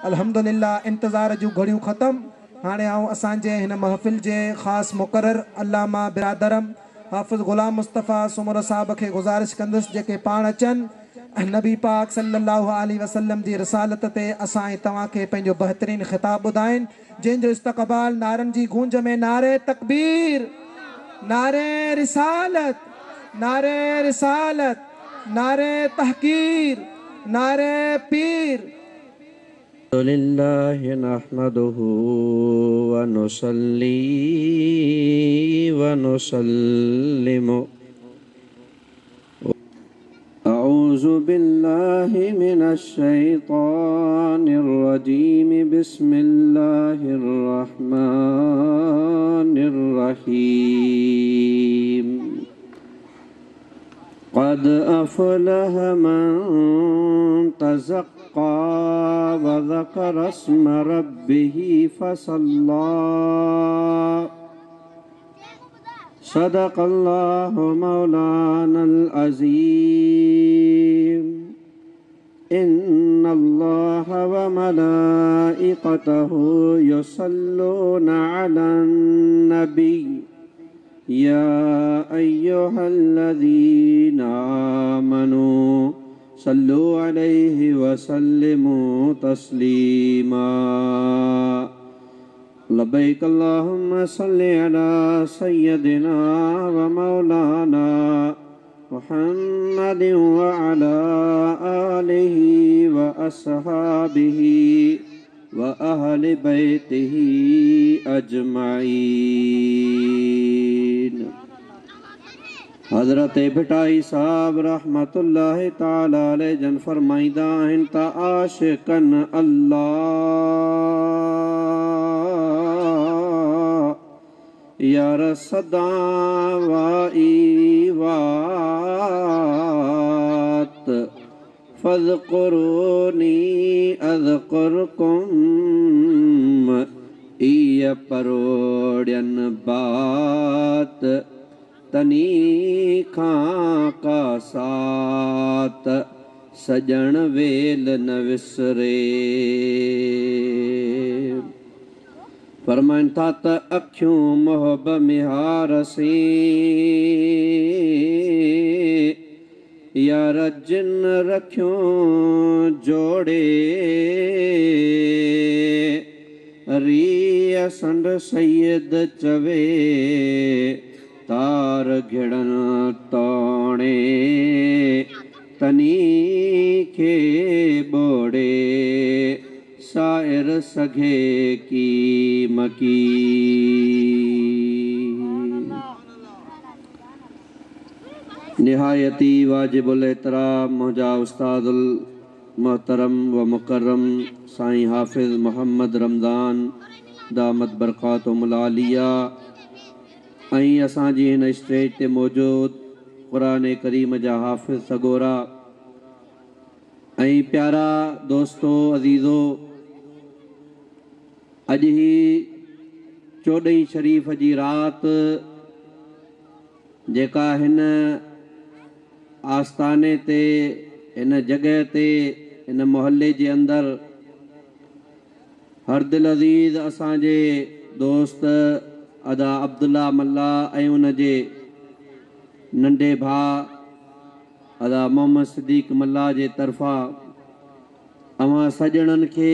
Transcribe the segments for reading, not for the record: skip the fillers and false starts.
الحمدلله انتظار جون گهڙيون ختم. هاڻي آئون اسان جي هن محفل جي خاص مقرر علامه برادرم حافظ غلام مصطفيٰ سومرو صاحب کي گذارش ڪندس جيڪي پاڻ اچن ۽ نبي پاڪ صلي الله عليه وسلم جي رسالت تي اسان ۽ توهان کي پنهنجو بهترين خطاب ٻڌائين جنهن جو استقبال نعرن جي گونج ۾ نعري تڪبير نعري رسالت نعري رسالت نعري تحقير نعري پير. لله نحمده ونصلي ونسلم. أعوذ بالله من الشيطان الرجيم. بسم الله الرحمن الرحيم. قد أفلح من تزكى وذكر اسم ربه فصلى. صدق الله مولانا العظيم. إن الله وملائكته يصلون على النبي يا أيها الذين آمنوا صلوا عليه وسلموا تسليما. لبيك اللهم صل على سيدنا ومولانا محمد وعلى آله وأصحابه وأهل بيته أجمعين. حضرت ڀٽائي صاحب رحمت الله تعالى عليه جن فرمائيندا آهن ته عاشقن الله يار سدا وائي وات فاذڪروني اذڪرڪم اي پروڙين بات تني کان ڪا سات سڄڻ ويل نه وسري. فرمائن ٿا ته اکيون محب مهار سين يار جن رکيون جوڙي ري سنڊ سيد چوي تار گهڙن توڻي تني کي ٻوڙي سائر سگهي ڪي مڪي. نهايتي واجبل احترام منهنجا استاد المحترم و مڪرم سائين حافظ محمد رمضان دامت برڪات ملاليا ऐं असांजी हिन स्टेज ते मौजूद क़ुरान करीम जा हाफ़िज़ सगोरा ऐं प्यारा दोस्तो अज़ीज़ो, अॼु ही 14 शरीफ़ जी राति जेका हिन आस्ताने ते, हिन जॻह ते, हिन मोहल्ले जे अंदरि हर दिल अज़ीज़ असांजे दोस्त अदा अब्दुल्ला मल्ला ऐं उनजे नंढे भाउ अदा मोहम्मद सिद्दीक़ मल्ला जे तरफ़ां अव्हां सॼणनि खे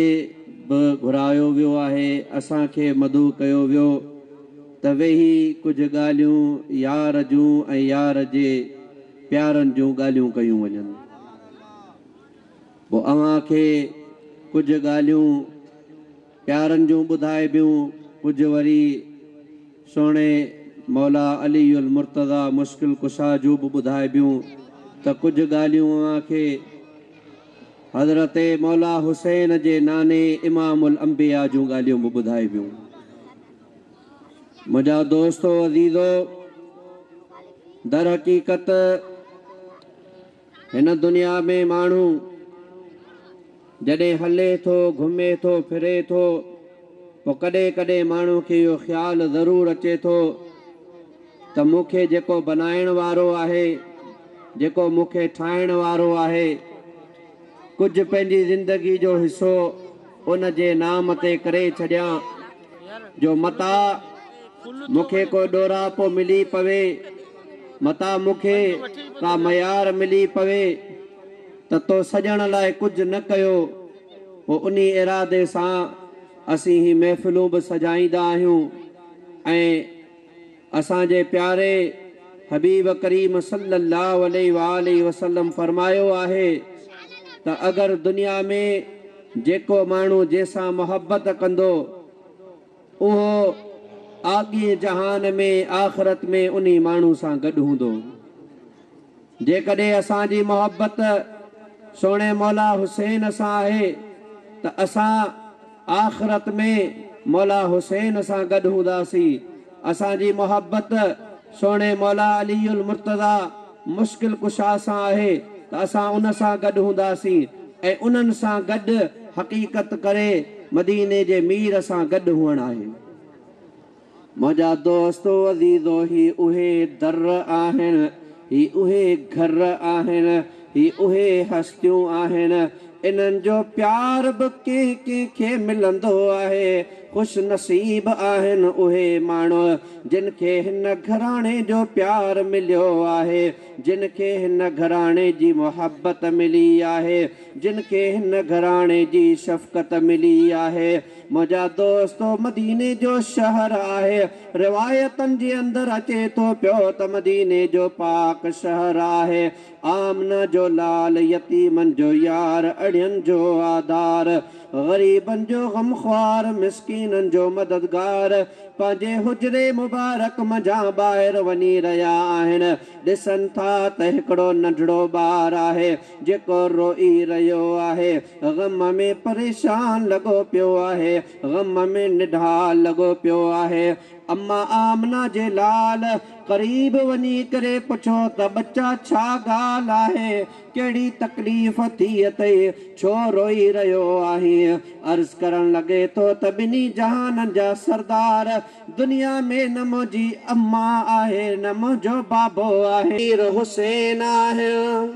बि घुरायो वियो आहे, असांखे मदू कयो वियो त वेही कुझु ॻाल्हियूं यार जूं ऐं यार जे प्यारनि जूं ॻाल्हियूं कयूं वञनि। पोइ अव्हांखे कुझु ॻाल्हियूं प्यारनि जूं ॿुधाइबियूं, कुझु वरी सोणे मौला अली उल मुर्तज़ा मुश्किल कुशा जूं बि ॿुधाइबियूं, त कुझु ॻाल्हियूं अव्हांखे हज़रत मौला हुसैन जे नाने इमामुल अंबिया जूं ॻाल्हियूं बि ॿुधाइबियूं। मुंहिंजा दोस्तो अज़ीज़ो, दर हक़ीक़त हिन दुनिया में माण्हू जॾहिं हले थो, घुमे थो, फिरे थो, पोइ कॾहिं कॾहिं माण्हू खे इहो ख़्यालु ज़रूरु अचे थो त मूंखे जेको बनाइण वारो आहे, जेको मूंखे ठाहिण वारो आहे, कुझु पंहिंजी ज़िंदगी जो हिसो ان جي نام تي ڪري ڇڏيان جو متان مون کي ڪو ڏوراپو ملي پوي، متان مون کي ڪا ميار ملي پوي ته تو سڄڻ لاء ڪجهه نه ڪيو. پوء انهي ارادي سان اسين هي محفلون به سجائيندا آهيون ۽ اسان جي پياري حبيب ڪريم صلّي اللّٰه عليه واٰله وسلّم فرمايو آهي ته اگر دنيا ۾ جيڪو ماڻهو جنهن سان محبت ڪندو اهو آڳين جهان ۾ آخرت ۾ انهي ماڻهو سان گڏ هوندو. جيڪڏهن اسان جي محبت سهڻي مولا حسين سان آهي ته اسان آخرت ۾ مولا حسين سان گڏ هونداسين. اسان جي محبت سهڻي مولا علي المرتضيٰ مشڪل ڪشا سان آهي ته اسان ان سان گڏ هونداسين ۽ انهن سان گڏ حقيقت ڪري مديني جي مير سان گڏ هئڻ آهي. منهنجا دوستو عزيزو هي اهي در آهن، هي اهي گهر آهن، هي اهي هستيون آهن، انهن جو پيار به ڪنهن ڪنهن کي ملندو آهي، خوش نصيب آهن اهي ماڻهو جن کي هن گهراڻي جو پيار مليو آهي، جن کي هن گهراڻي جي محبت ملي آهي، جن کي هن گهراڻي جي شفقت ملي آهي. منهنجا دوستو مديني جو شهر آهي روايتن جي اندر اچي ٿو پيو ته مديني جو پاڪ شهر آهي آمنه جو لال يتيمن جو يار اڙين جو آڌار غريبن جو غمخوار مسڪينن جو مددگار پنهنجي حجري مبارڪ منجهان ٻاهر وڃي رهيا آهن ڏسن ٿا ته هڪڙو ننڍڙو ٻار آهي جيڪو روئي رهيو آهي غم ۾ پريشان لڳو پيو آهي، غم ۾ نڍال لڳو پيو آهي. اما آمنه جي لال قريب وڃي ڪري پڇيو ته ٻچا ڇا ڳالهه آهي، ڪهڙي تڪليف ٿي اٿئي، ڇو روئي رهيو آهين؟ عرض ڪرڻ لڳي ٿو ته ٻنهي جهانن جا سردار، دنيا ۾ نه منهنجي اما آهي نه منهنجو بابو آهي. مير حسين آهيان.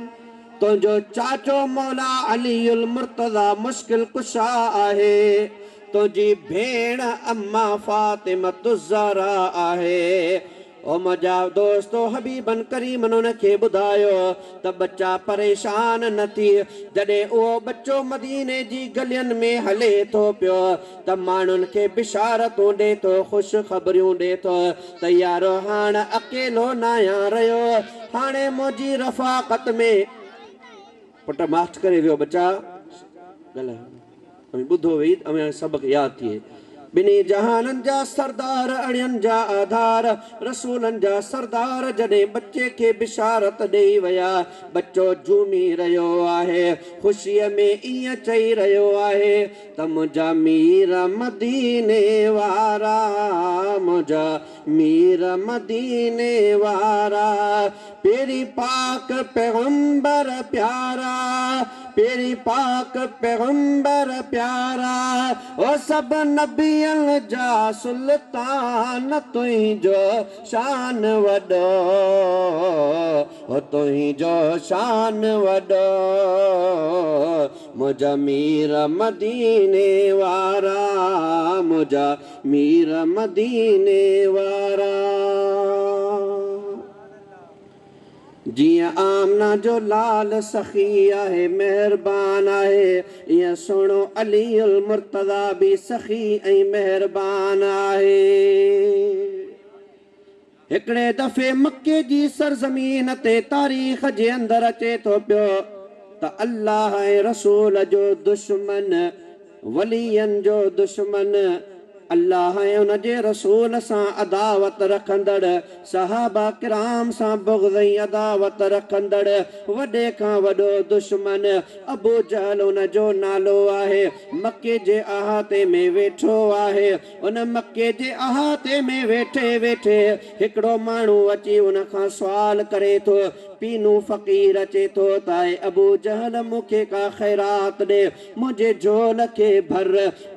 تنهنجو چاچو مولا علي المرتضيٰ مشڪل ڪشا آهي، تنهنجي ڀيڻ اما فاطمة الزهراء آهي. او منهنجا دوستو حبيبن ڪريمن ان کي ٻڌايو ته ٻچا پريشان نه ٿي، جڏهن اهو ٻچو مديني جي گلين ۾ هلي ٿو پيو ته ماڻهن کي بشارتون ڏي ٿو، خوش خبريون ڏي ٿو ته يارو هاڻ اڪيلو ناهيان رهيو، هاڻي منهنجي رفاقت ۾. پٽ ماٺ ڪري ويو ٻچا ڳالهايو نه اوهين ٻڌو ويهي ته اوهان کي سبق ياد ٿئي. ٻنهي جهانن جا سردار اڙين جا آڌار رسولن جا سردار جڏهن ٻچي کي بشارت ڏئي ويا ٻچو جهومي رهيو آهي خوشيء ۾ ائين چئي رهيو آهي ته منهنجا مير مديني وارا منهنجا مير مديني وارا پهرين پاڪ پيغمبر پيارا پهرين پاڪ پيغمبر پيارا او سڀ نبين جا سلطان تنهنجو شان وڏو او تنهنجو شان وڏو منهنجا مير مديني وارا منهنجا مير مديني وارا. جيئن آمنه جو لال سخي آهي مهربان آهي ايئن سهڻو علي المرتضيٰ به سخي ۽ مهربان آهي. هڪڙي دفعي مڪي جي سرزمين تي تاريخ جي اندر اچي ٿو پيو ته الله ۽ رسول جو دشمن، ولين جو دشمن، الله ۽ ان جي رسول سان عداوت رکندڙ، صحابه ڪرام سان بغض ۽ عداوت رکندڙ وڏي کان وڏو دشمن ابو جهل ان جو نالو آهي، مڪي جي احاطي ۾ ويٺو آهي. ان مڪي جي احاطي ۾ ويٺي ويٺي هڪڙو ماڻهو اچي ان کان سوال ڪري ٿو. پينو फ़क़ीर अचे थो त आहे अबू जहल मूंखे का ख़ैरात ॾे, मुंहिंजे झोल खे भर।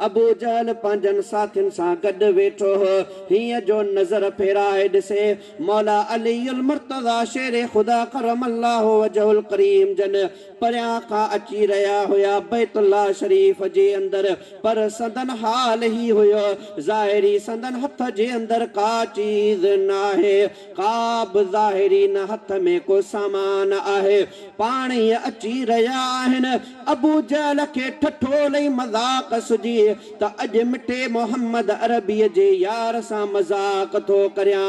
अबू जहल पंहिंजनि साथियुनि सां गॾु वेठो हो, हीअं जो नज़र फेराए ॾिसे मौला अली उल मुर्तज़ा शेर ख़ुदा करम अल्लाह वजहुल करीम जन परियां खां अची रहिया हुया बैतुल्लाह शरीफ़ जे अंदरि, पर संदन हाल ही हुयो, ज़ाहिरी संदन हथ जे अंदरि का चीज़ नाहे, का बि ज़ाहिरी न हथ में को सामान आहे, पाण ई अची रहिया आहिनि। अबू जहल खे ठठोल ऐं मज़ाक सुझी त अॼु मिठे मोहम्मद अरबीअ जे यार सां मज़ाक थो करियां।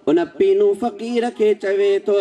उन पीनू फ़क़ीर खे चवे थो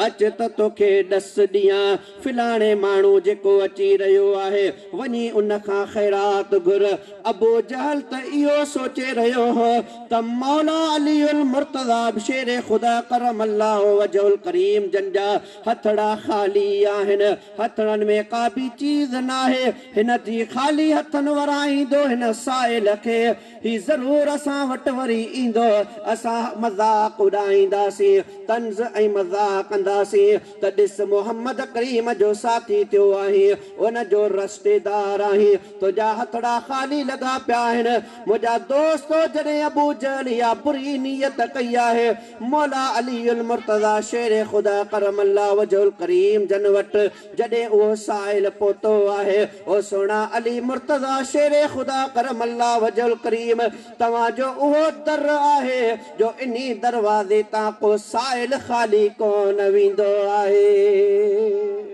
अच त तोखे ॾस ॾियां, फिलाणे माण्हू जेको अची रहियो आहे वञी उन खां ख़ैरात घुर। अबू जहल त इहो सोचे रहियो हो त मौला अली उल मुर्तज़ा शेर ख़ुदा करम अल्लाह वजहुल करीम जन जा हथड़ा ख़ाली आहिनि, हथड़नि में का बि चीज़ नाहे, हिन जी ख़ाली हथनि वराईंदो हिन साइल खे, ही ज़रूरु असां वटि वरी ईंदो, असां मज़ाक उॾाईंदासीं, तंज़ ऐं मज़ाक कंदासीं त ॾिस मोहम्मद करीम जो साथी थियो आहीं, उन जो रस्तेदार आहीं, तुंहिंजा हथड़ा ख़ाली लॻा पिया आहिनि। मुंहिंजा दोस्तो, जॾहिं अबू जहल इहा बुरी नीयत कई आहे, मौला अली उल मुर्तज़ा शेर ख़ुदा करम अल्लाह वजहुल करीम जन वटि जॾहिं उहो साइल पहुतो आहे, ओ सुहिणा अली मुर्तज़ा शेर ख़ुदा करम अल्लाह वजहुल करीम, तव्हांजो उहो दर आहे जो इन्ही दरवाज़े तां को साइल ख़ाली कोन वेंदो आहे,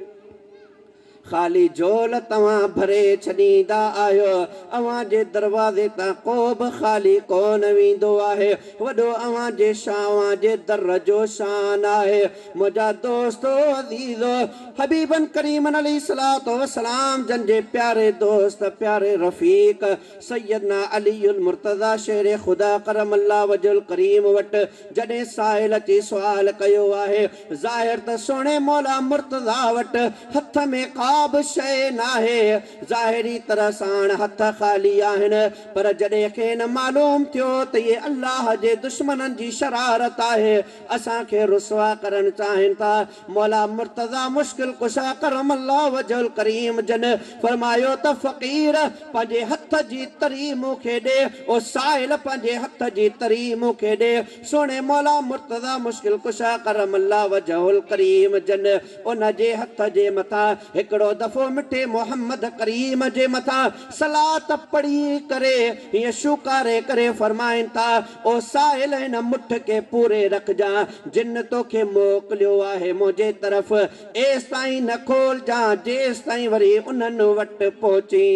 ख़ाली झोल तव्हां भरे छॾींदा आहियो, अव्हां जे दरवाज़े तां को बि ख़ाली कोन वेंदो आहे, वॾो अव्हां जे अव्हां जे दर जो शान आहे। मुंहिंजा दोस्तो अज़ीज़ो, हबीबन करीमन अलैहि सलातो वसलाम जन जे प्यारे दोस्त प्यारे रफ़ीक सैयदना अली उल मुर्तज़ा शेर ख़ुदा करम अल्लाह वजहुल करीम वटि जॾहिं साहिल अची सुवाल कयो आहे, ज़ाहिर त सुहिणे मौला मुर्तज़ा वटि हथ में का बि शइ नाहे, ज़ाहिरी तरह सां हथ ख़ाली आहिनि, पर जॾहिं खेनि मालूम थियो त इहे अल्लाह जे दुश्मननि जी शरारत आहे, असांखे रुसवा करणु चाहिनि था, मौला मुर्तज़ा मुश्किल कुशा करम अल्लाह वजहुल करीम जन फरमायो त फ़क़ीर पंहिंजे हथ जी तरी मूंखे ॾे, ओ साहिल पंहिंजे हथ जी तरी मूंखे ॾे। सुहिणे मौला मुर्तज़ा मुश्किल कुशा करम अल्लाह वजहुल करीम जन उन जे हथ जे मथां हिकिड़ो दफ़ो मिठे मोहम्मद करीम जे मथां सलात पढ़ी करे हीअं शुकारे करे फरमाइनि था, ओ साहिल हिन मुठ खे पूरे रखजां, जिन तोखे मोकिलियो आहे मुंहिंजे तरफ़, एसि ताईं न खोलजां जेसि ताईं वरी उन्हनि वटि पहुची।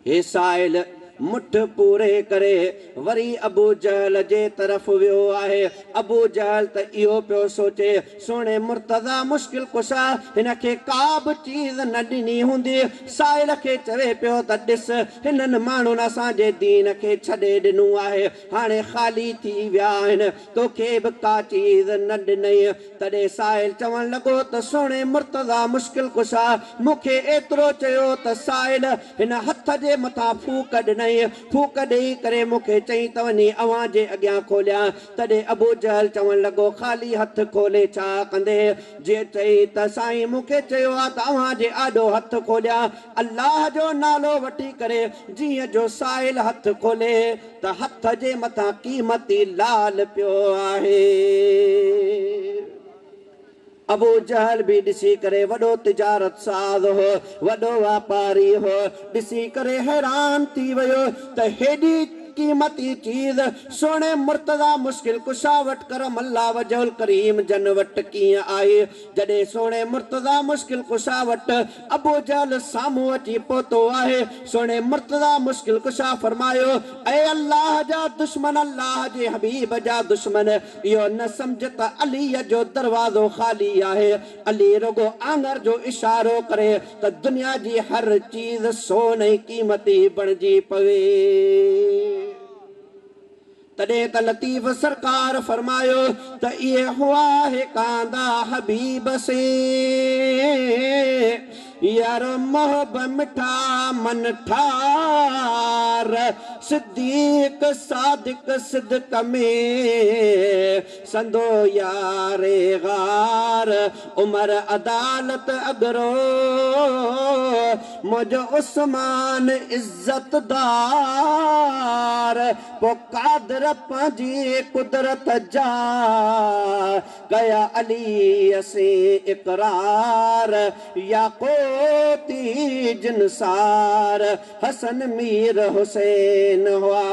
हे साहिल मुठ पूरे करे वरी अबू जहल जे तरफ़ वियो आहे। अबू जहल त इहो पियो सोचे सुहिणे मुर्तज़ा मुश्किल कुशा हिन खे का बि चीज़ न ॾिनी हूंदी। साहिल खे चवे पियो त ॾिस हिननि माण्हुनि असांजे दीन खे छॾे ॾिनो आहे, हाणे ख़ाली थी विया आहिनि, तोखे बि का चीज़ न ॾिनई। तॾहिं साहिल चवणु लॻो त सुहिणे मुर्तज़ा मुश्किल कुशा मूंखे एतिरो चयो त साहिल हिन हथ जे मथां फूक ॾिनई, फूक ॾेई करे मूंखे चई त वञी अव्हां जे अॻियां खोलियां। तॾहिं अबू जहल चवणु लॻो ख़ाली हथ खोले छा कंदे? जे चई त साईं मूंखे चयो आहे त अव्हां जे आॾो हथ खोलियां, अल्लाह जो नालो वठी करे जीअं जो साहिल हथ खोले त हथ जे मथां क़ीमती लाल पियो आहे। अबू जहल बि ॾिसी करे वॾो तिजारत साज़ हो, वॾो वापारी हो, ॾिसी करे हैरान थी वियो त हेॾी क़ीमती चीज़ सुहिणे मुर्तज़ा मुश्किल कुशा वटि करम अल्लाह वजहुल करीम जन वटि कीअं आई। जॾहिं सुहिणे मुर्तज़ा मुश्किल कुशा वटि अबू जहल साम्हूं अची पहुतो आहे, सुहिणे मुर्तज़ा मुश्किल कुशा फरमायो, ऐ अल्लाह जा दुश्मन, अल्लाह जे हबीब जा दुश्मन, इहो न सम्झ त अलीअ जो दरवाज़ो ख़ाली आहे। अली रुगो आङर जो इशारो करे त दुनिया जी हर चीज़ सोन ऐं क़ीमती बणिजी पवे। तॾहिं त लतीफ़ सरकार फरमायो त इहे हुआ हे कांदा हबीब से, يار محب مٺا منٺار، صديق صادق صدق ۾ سندو يار غار، عمر عدالت اگرو، منهنجو عثمان عزتدار، پوءِ قادر پنهنجي قدرت جا ڪيا علي اسين اقرار، ياقوتي جنسار حسن مير حسين هئا.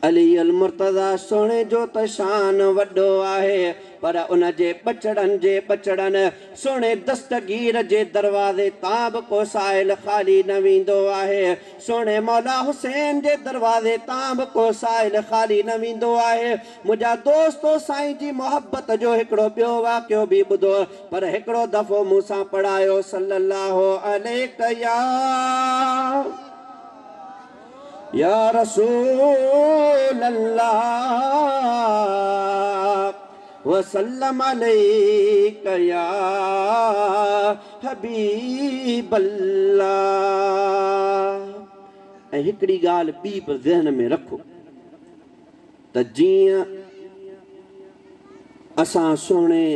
علي ال مرتضيٰ سهڻي جو ته شان وڏو آهي، پر ان جي ٻچڙن جي ٻچڙن سهڻي دستگير جي دروازي تان به ڪو سائل خالي نه ويندو آهي. سهڻي مولا حسين جي دروازي تان به ڪو سائل خالي نه ويندو آهي. منهنجا دوستو، سائين جي محبت جو هڪڙو ٻيو واقعو به ٻڌو، پر هڪڙو دفعو مون سان پڙهايو صلي الله عليڪ يا رسول الله وسلم عليڪ يا حبيب الله. ۽ هڪڙي ڳالهه ٻي به ذهن ۾ رکو ته جيئن اسان سهڻي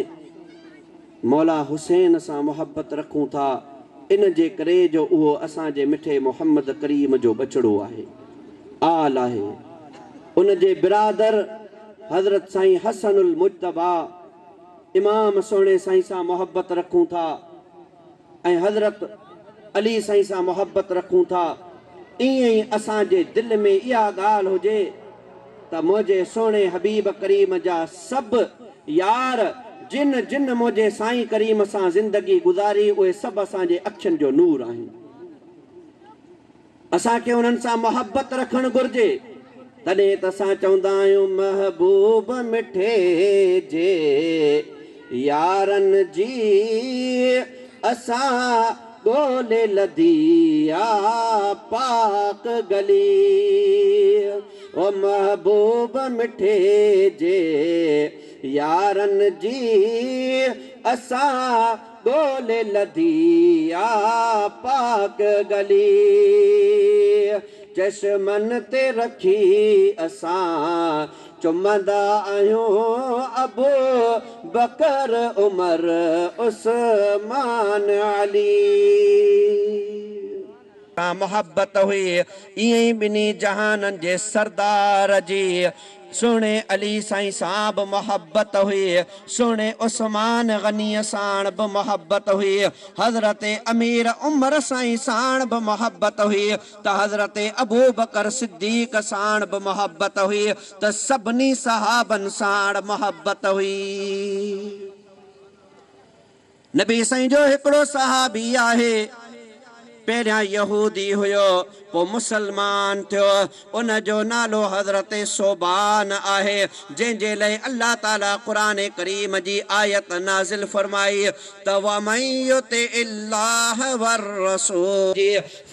مولا حسين سان محبت رکون ٿا، ان جي ڪري جو اهو اسان جي مٺي محمد ڪريم جو ٻچڙو آهي، آل آهي. ان جي برادر حضرت سائين حسن ال مجتبيٰ امام سهڻي سائين سان محبت رکون ٿا ۽ حضرت علي سائين سان محبت رکون ٿا، ائين ئي اسان جي دل ۾ اها ڳالهه هجي ته منهنجي سهڻي حبيب ڪريم جا سڀ يار، جن جن منهنجي سائين ڪريم سان زندگي گذاري، اهي سڀ اسان جي اکين جو نور آهن. اسان کي انهن سان محبت رکڻ گهرجي. تڏهن ته اسان چوندا آهيون، محبوب مٺي جي يارن جي اسان ڳولهي لڌي آ پاڪ گلي، او محبوب مٺي جي يارن جي اسان ڳولهي لڌي آ پاڪ گلي، چشمن تي رکي اسان چمندا آهيون ابو بڪر عمر عثمان علي. محبت هئي ائين ئي ٻنهي جهانن جي سردار جي سهڻي علي سائين سان به محبت هئي، سهڻي عثمان غنيءَ ساڻ به محبت هئي، حضرت امير عمر سائين ساڻ به محبت هئي، ته حضرت ابو بڪر صديق ساڻ به محبت هئي، ته سڀني صحابن ساڻ محبت هئي. نبي سائين جو هڪڙو صحابي آهي، پهريان يهودي هيو، پوءِ مسلمان ٿيو، ان جو نالو حضرت صوبان آهي، جنهن جي لاءِ الله تعاليٰ قرآن ڪريم جي آيت نازل فرمائي ته ومن يطع الله والرسول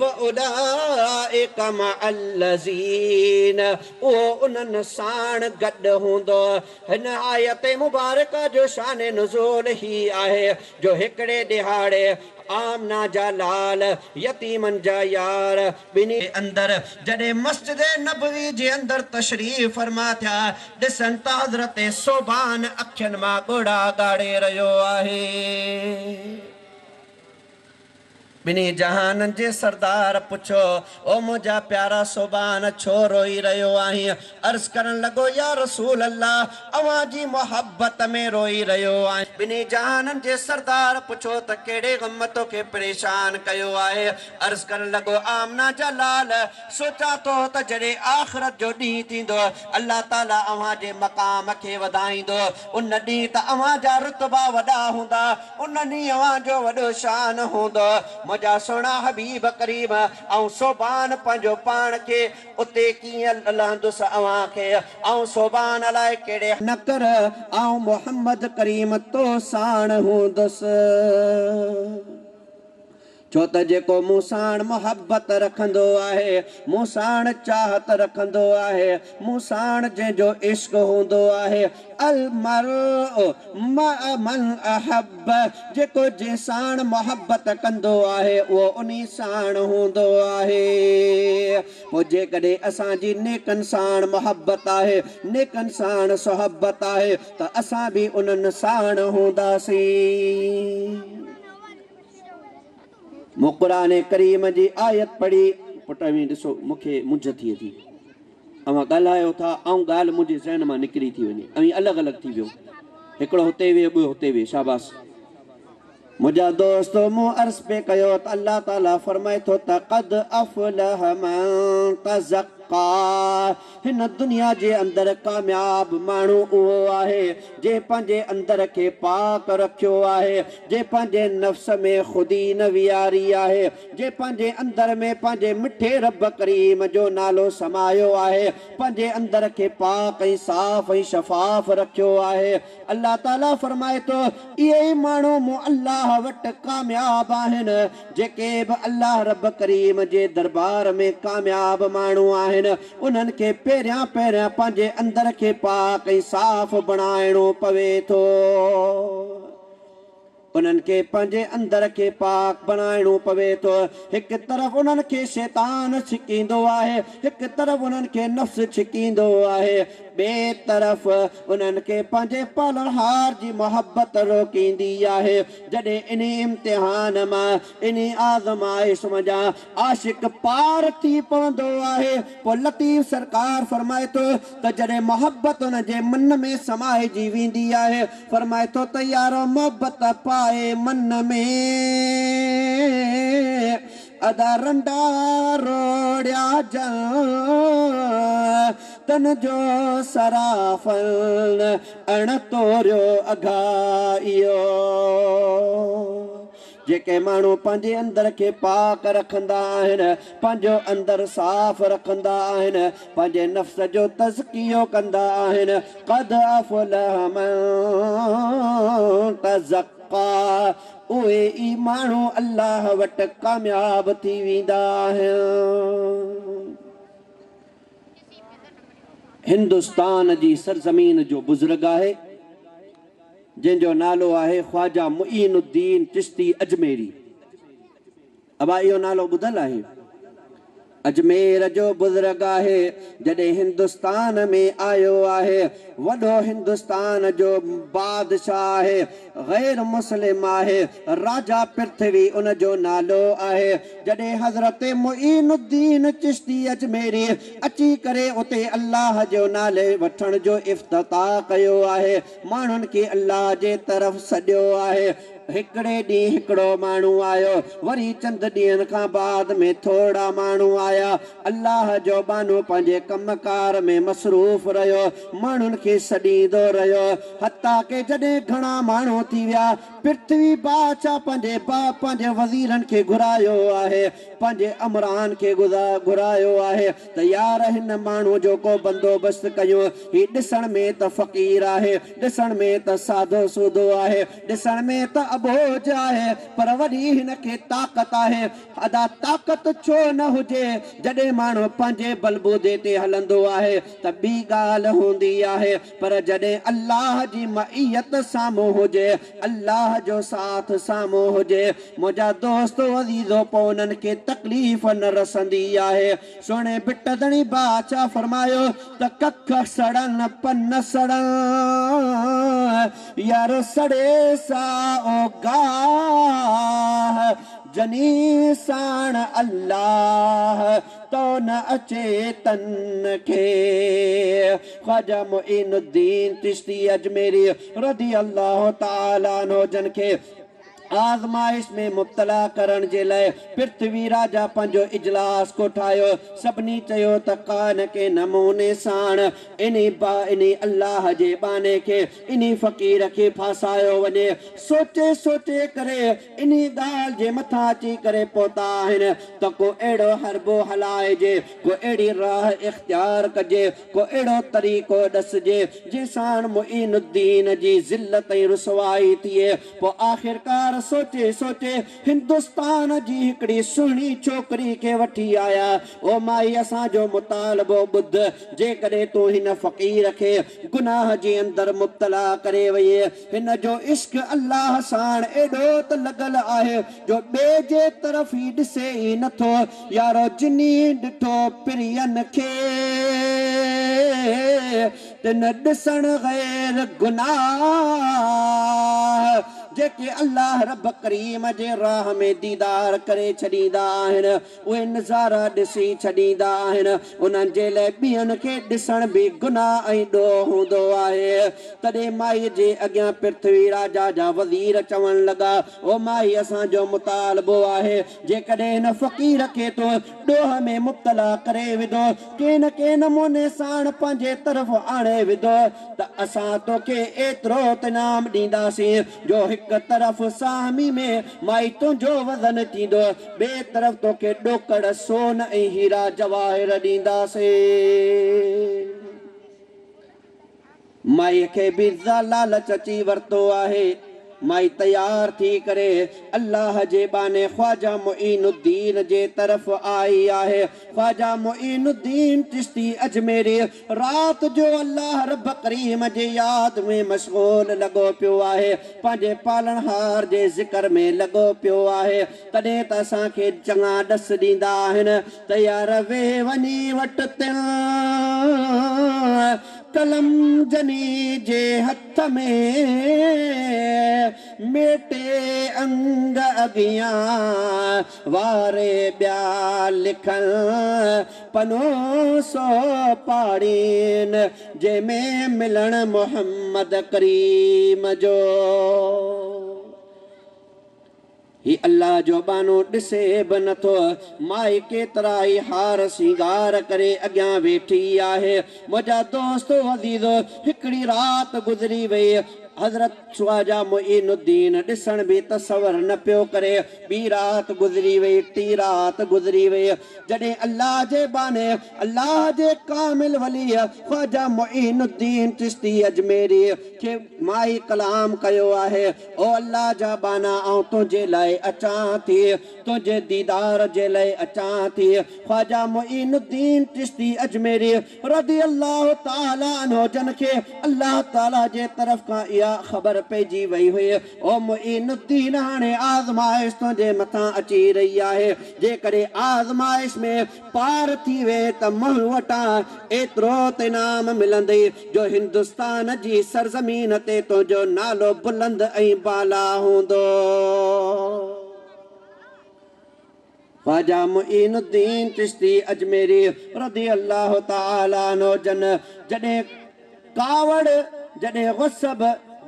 فاولئڪ مع الذين، اهو انهن ساڻ گڏ هوندو. هن آيت مبارڪ جو شان نزول هي آهي جو هڪڙي ڏهاڙي آمنا جا لال، يتيمن جا يار، ٻنهي اندر جڏهن مسجد نبوي جي اندر تشريف فرما ٿيا، ڏسن ته حضرت صوبان اکين مان ڳوڙها ڳاڙي رهيو آهي. ٻنهي جهانن جي سردار پڇيو، او منهنجا پيارا صوبان، ڇو روئي رهيو آهين؟ عرض ڪرڻ لڳو، يا رسول الله، اوهان جي محبت ۾ روئي رهيو آهيان. ٻنهي جهانن جي سردار پڇيو ته ڪهڙي غم توکي پريشان ڪيو آهي؟ عرض ڪرڻ لڳو، آمنا جا لال، سوچان ٿو ته جڏهن آخرت جو ڏينهن ٿيندو، الله تعاليٰ اوهان جي مقام کي وڌائيندو، ان ڏينهن ته اوهان جا رتبا وڏا هوندا، ان ڏينهن اوهان جو وڏو شان هوندو. منهنجا سهڻا حبيب ڪريم، ۽ صوبان پنهنجو پاڻ کي اتي ڪيئن لهندس اوهان کي؟ ۽ صوبان الائي ڪهڙي نه ڪر، ۽ محمد ڪريم تو ساڻ هوندس. ڇو ته جيڪو مون ساڻ محبت رکندو آهي، مون ساڻ چاهت رکندو آهي، مون ساڻ جنهن جو عشق هوندو آهي، المرء مع من احب، جيڪو جنهن ساڻ محبت ڪندو آهي، اهو انهي ساڻ هوندو آهي. پوء جيڪڏهن اسان جي نيڪن ساڻ محبت آهي، نيڪن ساڻ صحبت آهي ته اسان به انهن ساڻ هونداسين. مون قرآن ڪريم جي آيت پڙهي. پٽ اوهين ڏسو مون کي مونجهه ٿئي ٿي. اوهان ڳالهايو ٿا آئون ڳالهه منهنجي ذهن مان نڪري ٿي وڃي. اوهين الڳ الڳ ٿي ويو. هڪڙو هتي ويهه ٻيو هتي ويهه. شاباس. منهنجا دوستو مون عرض پئي ڪيو ته الله تعالي فرمائي ٿو ته قد افلح من تزڪا هن دنيا جي اندر ڪامياب ماڻهو اهو آهي جنهن پنهنجي اندر کي پاڪ رکيو آهي، جنهن پنهنجي نفس ۾ خودي نه ويهاري آهي، جنهن پنهنجي اندر ۾ پنهنجي مٺي رب ڪريم جو نالو سمايو آهي، پنهنجي اندر کي پاڪ ۽ صاف ۽ شفاف رکيو آهي. الله تعاليٰ فرمائي ٿو، اهي ئي ماڻهو مون الله وٽ ڪامياب آهن، جيڪي به الله رب ڪريم جي دربار ۾ ڪامياب ماڻهو آهن، انهن کي پهريان پهريان پنهنجي اندر کي پاڪ ۽ صاف بڻائڻو پوي ٿو. انهن کي پنهنجي اندر کي پاڪ بڻائڻو پوي ٿو. هڪ طرف انهن کي شيطان ڇڪيندو آهي، هڪ طرف انهن کي نفس ڇڪيندو آهي، ٻئي طرف انهن کي پنهنجي پالڻهار جي محبت روڪيندي آهي. جڏهن انهي امتحان مان، انهي آزمائش منجهان عاشق پار ٿي پوندو آهي، پوء لطيف سرڪار فرمائي ٿو ته جڏهن محبت ان جي من ۾ سمائجي ويندي آهي، فرمائي ٿو ته يارو محبت پائي من ۾، ادا رنڊا روڙيا جن، تن جو صرافن اڻ توريو اگهائيو. جيڪي ماڻهو پنهنجي اندر کي پاڪ رکندا آهن، پنهنجو اندر صاف رکندا آهن، پنهنجي نفس جو تزڪيو ڪندا آهن، قد افلح من تزڪا، اهي ئي ماڻهو الله وٽ ڪامياب ٿي ويندا آهن. هندستان جي سرزمين جو بزرگ آهي، جنهن جو نالو آهي خواجه معين الدين چشتي اجميري. ابا اهو نالو ٻڌل آهي؟ اجمير جو بزرگ آهي، جڏهن هندستان ۾ آيو آهي، وڏو هندستان جو بادشاهه آهي، غير مسلم آهي، راجا پرٿوي ان جو نالو آهي. جڏهن حضرت معين الدين چشتي اجميري اچي ڪري اتي الله جو نالي وٺڻ جو افتتاح ڪيو آهي، ماڻهن کي الله جي طرف سڏيو آهي. هڪڙي ڏينهن هڪڙو ماڻهو آيو، وري چند ڏينهن کان بعد ۾ ٿورڙا ماڻهو آيا. الله جو ٻانهو پنهنجي ڪم ڪار ۾ مصروف رهيو، ماڻهن کي سڏيندو رهيو، حتيٰ ڪه جڏهن گهڻا ماڻهو ٿي ويا، پرٿوي بادشاهه پنهنجي پنهنجي وزيرن کي گهرايو آهي، پنهنجي امرائن کي گهرايو آهي ته يار هن ماڻهو جو ڪو بندوبست ڪيون، هي ڏسڻ ۾ ته فقير آهي، ڏسڻ ۾ ته سادو سودو آهي، ڏسڻ ۾ ته اٻوجهه آهي، پر وڏي هن کي طاقت آهي. ادا طاقت ڇو نه هجي، جڏهن ماڻهو پنهنجي بلبودي تي هلندو آهي ته ٻي ڳالهه هوندي آهي، پر جڏهن الله جي معيت سامهون هجي، الله جو ساٿ سامهون هجي، منهنجا دوستو عزيزو پوء انهن کي تڪليف نه رسندي آهي. سهڻي ڀٽ ڌڻي بادشاهه فرمايو ته ڪک سڙن پن سڙن، يار سڙي سائو گاهه، جني ساڻ الله تو نه اچي تن کي. خواجه معين الدين چشتي اجميري رضي الله تعالٰي عنه جن کي آزمائش ۾ مبتلا ڪرڻ جي لاء پرٿوي راجا پنهنجو اجلاس ڪوٺايو. سڀني چيو ته ڪا نه ڪنهن نموني ساڻ انهي انهي الله جي ٻانهي کي، انهي فقير کي ڦاسايو وڃي. سوچي سوچي ڪري انهي ڳالهه جي مٿان اچي ڪري پهتا آهن ته ڪو اهڙو حربو هلائجي، ڪو اهڙي راهه اختيار ڪجي، ڪو اهڙو طريقو ڏسجي، جنهن ساڻ معين الدين جي ذلت ۽ رسوائي ٿئي. پوء آخرڪار يار سوچي سوچي هندستان جي هڪڙي سهڻي ڇوڪري کي وٺي آيا. او مائي اسان جو مطالبو ٻڌ، جيڪڏهن تون هن فقير کي گناهه جي اندر مبتلا ڪري وئين، هن جو عشق الله ساڻ ايڏو ته لڳل آهي جو ٻئي جي طرف ئي ڏسي ئي نٿو. يارو جني ڏٺو پرين کي، تن ڏسڻ غير گناهه. جيڪي الله رب ڪريم جي راهه ۾ ديدار ڪري ڇڏيندا آهن، اهي نظارا ڏسي ڇڏيندا آهن، انهن جي لاء ٻين کي ڏسڻ به گناهه ۽ ڏوهه هوندو آهي. تڏهن مائيء جي اڳيان پرٿوي راجا جا وزير چوڻ لڳا، او مائي اسان جو مطالبو آهي، جيڪڏهن هن فقير کي تو ڏوهه ۾ مبتلا ڪري وڌو، ڪنهن نه ڪنهن نموني ساڻ پنهنجي طرف آڻي وڌو، ته اسان توکي ايترو ته انعام ڏينداسين، جو هڪ طرف ساهمي ۾ مائي تنهنجو وزن ٿيندو، ٻئي طرف توکي ڏوڪڙ، سون ۽ هيرا جواهر ڏينداسين. مائيء کي به لالچ اچي ورتو آهي. مائي تيار ٿي ڪري الله جي ٻانهي خواجه معين الدين جي طرف آئي آهي. خواجه معين الدين چشتي اجميري رات جو الله رب ڪريم جي ياد ۾ مشغول لڳو پيو آهي، پنهنجي پالڻهار جي ذڪر ۾ لڳو پيو آهي. تڏهن ته اسان کي چڱا ڏس ڏيندا آهن ته يار ويهه وڃي وٽ تن قلم جني جي هٿ ۾، ميٽي انگ اڳيان واري ٻيا لکن، پنو سو پاڙين جنهن ۾ ملڻ محمد ڪريم جو. هي الله جو ٻانهو ڏسي به نٿو. مائي ڪيترا ئي هار سينگار ڪري اڳيان ويٺي آهي. منهنجا دوستو عزيزو، هڪڙي رات گذري وئي. حضرت خواجه معين الدين ڏسڻ به تصور نه پيو ڪري. ٻي رات گذري وئي، ٽي رات گذري وئي. جڏهن الله جي ٻانهي، الله جي ڪامل ولي خواجه معين الدين چشتي اجميري کي مائي ڪلام ڪيو آهي، او الله جا ٻانها، آئون تنهنجي لاء اچان ٿي، تنهنجي ديدار جي لاء اچان ٿي. خواجه معين الدين چشتي اجميري رضي الله تعالٰي عنه جن کي الله تعالٰي جي طرف کان اها خبر پئجي وئي هئي، او معين الدين، هاڻي آزمائش تنهنجي مٿان اچي رهي آهي، جيڪڏهن آزمائش ۾ پار ٿي وئين ته مون وٽان ايترو ته انعام ملندئي جو هندستان جي سرزمين تي تنهنجو نالو بلند ۽ بالا هوندو. خواجه معين الدين چشتي اجميري رضي الله تعالٰي عنه جن جڏهن ڪاوڙ، جڏهن غصب،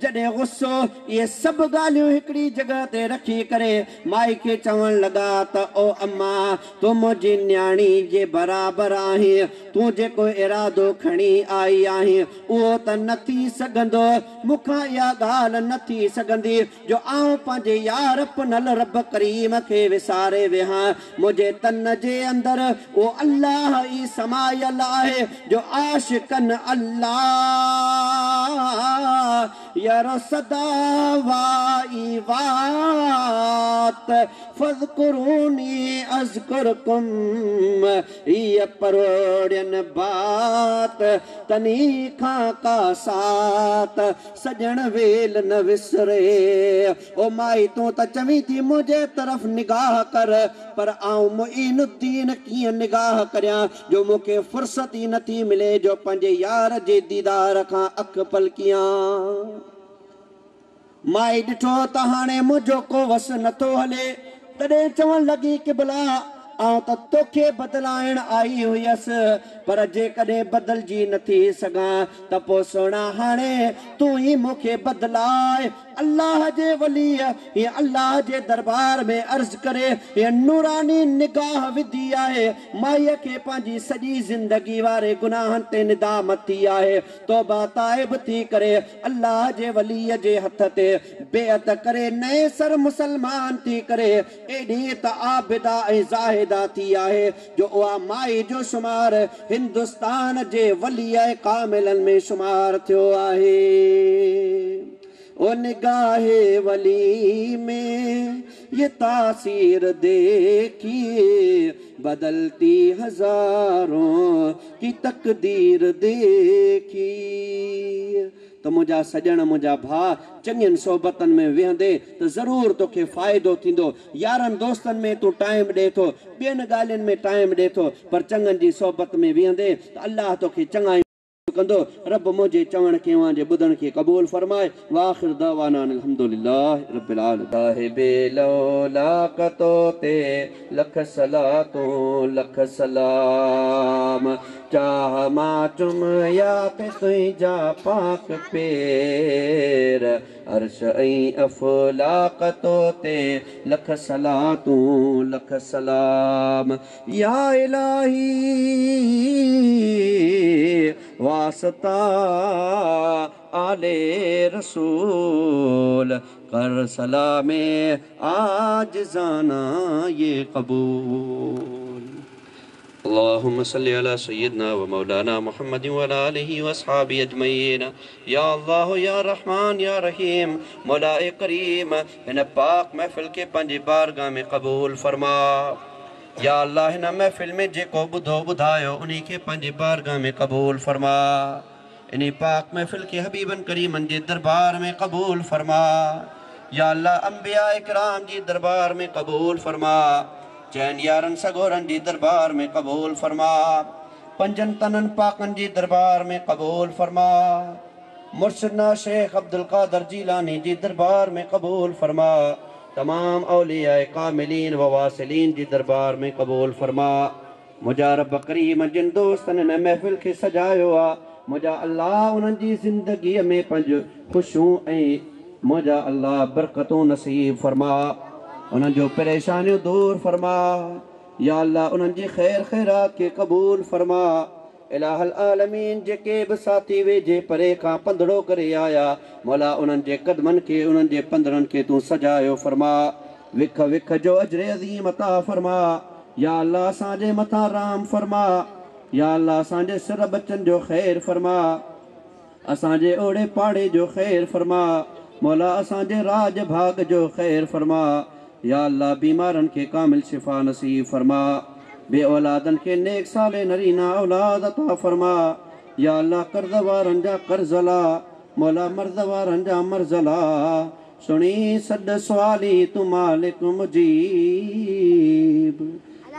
جڏهن غصو، اهي سڀ ڳالهيون هڪڙي جڳهه تي رکي ڪري مائي کي چوڻ لڳا ته او اما، تون منهنجي نياڻي جي برابر آهين، تون جيڪو ارادو کڻي آئي آهين، اهو ته نه ٿي سگهندو، مون کان اها ڳالهه نه ٿي سگهندي جو آئون پنهنجي يار پنهل رب ڪريم کي وساري ويهان. منهنجي تن جي اندر اهو الله ئي سمايل آهي جو عاشقن الله يارو سدا وائي وات، فاذڪروني اذڪرڪم، هيء پروڙين بات، تني کان ڪا سات، سڄڻ ويل نه وسري. او مائي، تون ته چوين ٿي منهنجي طرف نگاهه ڪر، پر آئون معين الدين ڪيئن نگاهه ڪريان جو مون کي فرصت ئي نٿي ملي جو پنهنجي يار جي ديدار کان اک پلڪيان. مائي ڏٺو ته هاڻي منهنجو ڪو وس نٿو هلي، تڏهن چوڻ لڳي، قبلا، آئون ته توکي بدلائڻ آئي هيس، پر جيڪڏهن بدلجي نٿي سگهان ته پوء سهڻا هاڻي تون ئي مون کي بدلاء. الله جي وليء هيئن الله جي دربار ۾ عرض ڪري هيئن نوراني نگاهه وڌي آهي. مائيء کي پنهنجي سڄي زندگي واري گناهن تي ندامت ٿي آهي. توبه تائب ٿي ڪري الله جي وليء جي هٿ تي بيعت ڪري نئين سر مسلمان ٿي ڪري ايڏي ته عابده ۽ زاهده ٿي آهي جو اها مائي جو شمار هندستان جي وليء ڪاملن ۾ شمار ٿيو آهي. ओ निगाहे वली में ये तासीर देखी, बदलती हज़ारों की तकदीर देखी। त मुंहिंजा सॼण मुंहिंजा भाउ चङियुनि सोहबतनि में वेहंदे त ज़रूरु तोखे फ़ाइदो थींदो। यारनि दोस्तनि में तूं टाइम ॾे थो, ॿियनि ॻाल्हियुनि में टाइम ॾे थो, पर चङनि जी सोहबत में वेहंदे त अलाह तोखे चङाई कंदो। रब मुंहिंजे चवण खे अव्हांजे ॿुधण खे क़बूल फरमाए। वाख़िर दावाना अल्हम्दुलिल्लाह रब्बिल आलमीन। साहिबे लौलाक तो ते लख सलातूं लख सलाम, चाह मां चुमया ते तुंहिंजा पाक पेर, अर्श ऐं अफ़लाक तो ते लख सलातूं लख सलाम। या इलाही वास्ता आले रसूल, कर सलामे आज जाना ये कबूल। अल्लाहुम्मा सल्ली अला सय्यिदना व मौलाना मुहम्मद व अला आलिहि व अस्हाबिहि अजमईन। या अल्लाह या रहमान या रहीम, मौलाए करीम हिन पाक महफ़िल खे पंहिंजी बारगाह में क़बूल फरमा। या अल्लाह हिन महफ़िल में जेको ॿुधो ॿुधायो उन्हीं खे पंहिंजी बारगाह में क़बूल फरमा। इन पाक महफ़िल खे हबीबन करीमनि जे दरबार में क़बूल फरमा। या अल्लाह अंबिया इकराम जी दरबार में क़बूल फरमा। चैन यारनि सगोरनि जी दरबार में क़बूल फरमा। पंजनि तननि पाकनि जी दरबार में क़बूल फरमा। मुर्शिदना शेख अब्दुल कादर जीलानी जी दरबार में क़बूल फरमा। तमाम औलिया कामिलीन व वासिलीन जी दरबार में क़बूल फरमा। मुंहिंजा रब करीम जिन दोस्तनि हिन महफ़िल खे सजायो आहे, मुंहिंजा अल्लाह उन्हनि जी ज़िंदगीअ में पंहिंजो ख़ुशियूं ऐं मुंहिंजा अल्लाह बरकतूं नसीब फरमा। उन्हनि जो परेशानियूं दूर फरमा। या अल्लाह उन्हनि जी ख़ैर ख़ैरात खे क़बूल फरमा। इलाहल आलमीन जेके बि साथी वेझे परे खां पंधड़ो करे आया, मौला उन्हनि जे कदमनि खे उन्हनि जे पंधड़नि खे तूं सजायो फरमा। विख विख जो अजर अज़ीम अता फरमा। या अल्लाह असांजे मथां रहम फरमा। या अल्लाह असांजे सिर बच्चनि जो ख़ैर फरमा। असांजे ओड़े पाड़े जो ख़ैर फरमा। मौला असांजे राज भाग जो ख़ैर फरमा। या अल्लाह बीमारनि खे कामिल शिफ़ा नसीब फरमा। बे औलादनि खे नेक साले नरीना औलाद अता फरमा। या अल्लाह कर्ज़ वारनि जा कर्ज़ ला, मौला मर्ज़ वारनि जा मर्ज़ ला। सुणी सॾ सुवाली तूं मालिक मुजीब,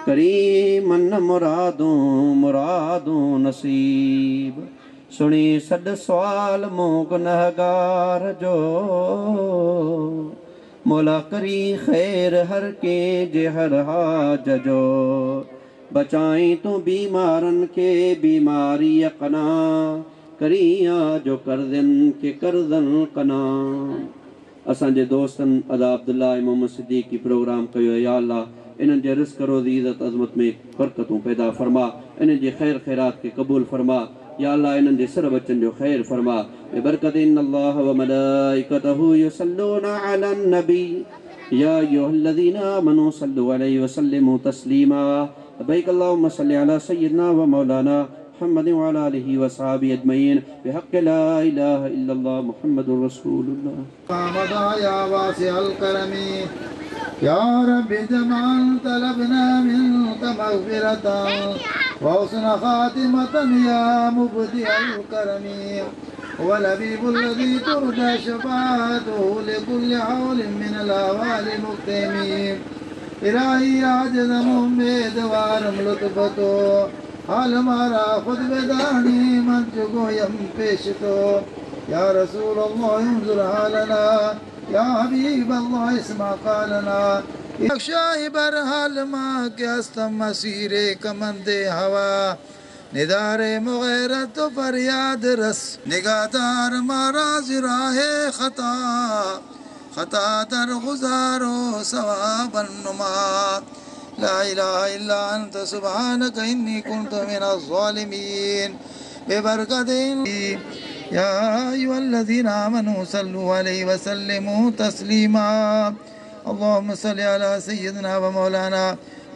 करीम मन मुरादूं मुरादूं नसीब। सुणी सॾ सुवाल मूं गुनहगार जो, मौला करी ख़ैर हर कंहिं जे हर हाज जो। बचाई तूं बीमारनि खे बीमारी कना, करिया जो कर्ज़नि खे कर्ज़नि कना। असांजे दोस्तनि अदा अब्दुल्ला ऐं मोहम्मद सिद्दीक़ी प्रोग्राम कयो। या अल्लाह इन्हनि जे रिस्क रोज़ी इज़त अज़मत में बरकतूं पैदा फरमा। इन्हनि जे ख़ैर ख़ैरात खे क़बूल फरमा। या अल्लाह इन्हनि जे सिर बच्चनि जो ख़ैर फरमा। बरकत इन्नल्लाह व मलाइकतहु युसल्लूना अलन नबी या अय्युहल्लज़ीना आमनू सल्लू अलैहि व सल्लिमू तस्लीमा। लब्बैक अल्लाहुम्मा सल्लि अला सय्यिदना व मौलाना मुहम्मद व अला आलिहि व सहाबिहि अजमईन बिहक़्क़ि ला इलाहा इल्लल्लाह मुहम्मदुर रसूलुल्लाह। या वासिअल करमी या रब्बि जमान तलबना मिनका मग़फ़िरतन व हुस्न ख़ातिमतन या मुब्दिअल करमी। वलबीब अल्लज़ी तुरजा शफ़ाअतुहु लिकुल्लि हौलिन मिनल अहवालि मुक़्तमी। इलाही आजिज़ उम्मीदवारम लुत्फ़तो हाल मारा खुद बेदानी मन चुगोयम पेश तो। या रसूल अल्लाह उन्जुर हालना, या हबीब अल्लाह इस्मा क़ालना। शाही बरहाल माँ के अस्तम मसीरे कमंदे हवा, निदारे मुगैरत फरियाद रस। निगाहदार मारा ज़िराहे खता, खता दर गुजारो सवाबन नुमा। ला इलाहा इल्ला अंत सुब्हानक इन्नी कुन्तु मिनज़ ज़ालिमीन। बिबरकतिन या अय्युहल्लज़ीना आमनू सल्लू अलैहि व सल्लिमू तस्लीमा। अल्लाहुम्मा सल्लि अला सय्यिदिना व मौलाना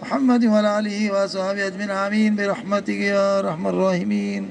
मुहम्मद व अला आलिहि व अस्हाबिहि अजमईन। आमीन बिरहमतिक या अरहमर राहिमीन।